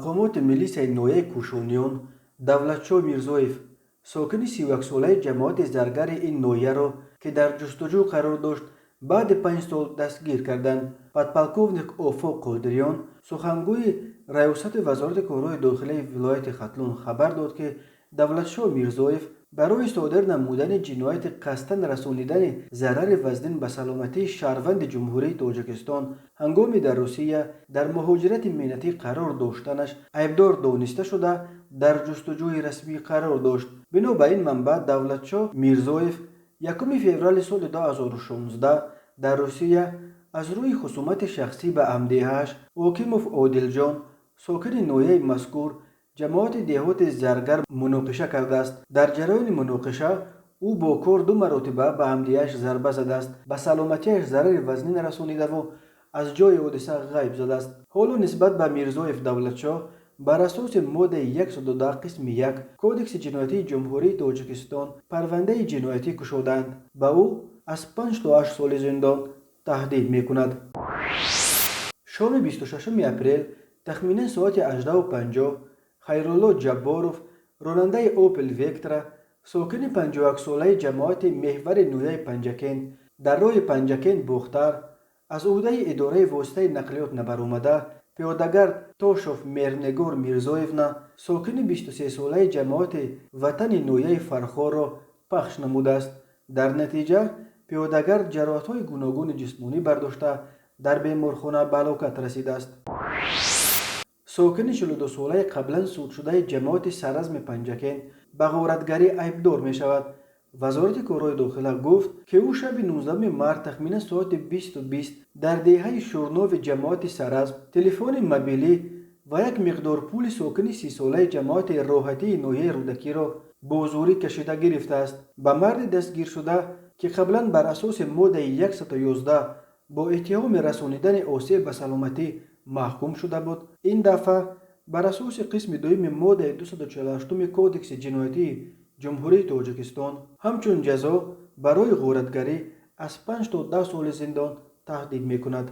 Мақомоти милисияи ноҳияи Кӯшониён Давлатшоҳ Мирзоев, сокини 31-солаи ҷамоати Заргари ин ноҳияро, ки дар ҷустуҷӯ қарор дошт, баъди 5 сол дастгир карданд. Подполковник Офоқ Қодириён, сухангӯи Раёсати Вазорати корҳои дохилаи вилояти Хатлон, хабар дод, ки Давлатшоҳ Мирзоев барои содир намудани ҷинояти қасдан расонидани зарари вазнин ба саломатии шаҳрванди Ҷумҳурии Тоҷикистон ҳангоми дар Русия дар муҳоҷирати меҳнатӣ қарор доштанаш айбдор дониста шуда, дар ҷустуҷӯи расмӣ қарор дошт. Бино ба ин манбаъ, Давлатшоҳ Мирзоев 1 феврали соли 2016 дар Русия аз рӯи хусумати шахсӣ ба ҳамдеҳааш Ҳокимов Одилҷон, сокини ноҳияи мазкур, ҷамоати деҳоти Заргар, муноқиша кардааст. Дар ҷараёни муноқиша ӯ бо кор ду маротиба ба ҳамдеҳааш зарба задааст, ба саломатиаш зарари вазнин расонидаву аз ҷои ҳодиса ғайб задааст. Ҳоло нисбат ба Мирзоев Давлатшоҳ бар асоси моддаи 110 қисми 1 Кодекси ҷиноятии Ҷумҳурии Тоҷикистон парвандаи ҷиноятӣ кушодаанд. Ба ӯ аз 5 то 8 соли зиндон таҳдид мекунад. Шоми 26 апрел, тахминан соати 18:50, Хайрулло Ҷабборов, ронандаи «Опел Вектра», сокини 51-солаи ҷамоати Меҳвари ноҳияи Панҷакент, дар роҳи Панҷакент Бохтар аз ӯҳдаи идораи воситаи нақлиёт набаромада, пиёдагард Тошов Меҳрнегор Мирзоевна, сокини 23-солаи ҷамоати Ватани ноҳияи Фархорро пахш намудааст. Дар натиҷа пиёдагард ҷароҳатҳои гуногуни ҷисмонӣ бардошта, дар беморхона ба ҳалокат расидааст. Сокини 42-солаи қаблан судшудаи ҷамоати Саразми Панҷакент ба ғоратгарӣ айбдор мешавад. Вазорати корҳои дохила гуфт, ки ӯ шаби 19 март, тахминан соати 20:20, дар деҳаи Шӯрнови ҷамоати Саразм телефони мобилӣ ва як миқдор пули сокини 30-солаи ҷамоати Роҳатии ноҳияи Рӯдакиро бо зӯрӣ кашида гирифтааст. Ба марди дастгиршуда, ки қаблан бар асоси моддаи 111 бо иттиҳоми расонидани осеб ба саломатӣ маҳкум шуда буд, ин дафъа бар асоси қисми дуюми моддаи 248 Кодекси ҷиноятии Ҷумҳурии Тоҷикистон ҳамчун ҷазо барои ғоратгарӣ аз 5 то 10 соли зиндон таҳдид мекунад.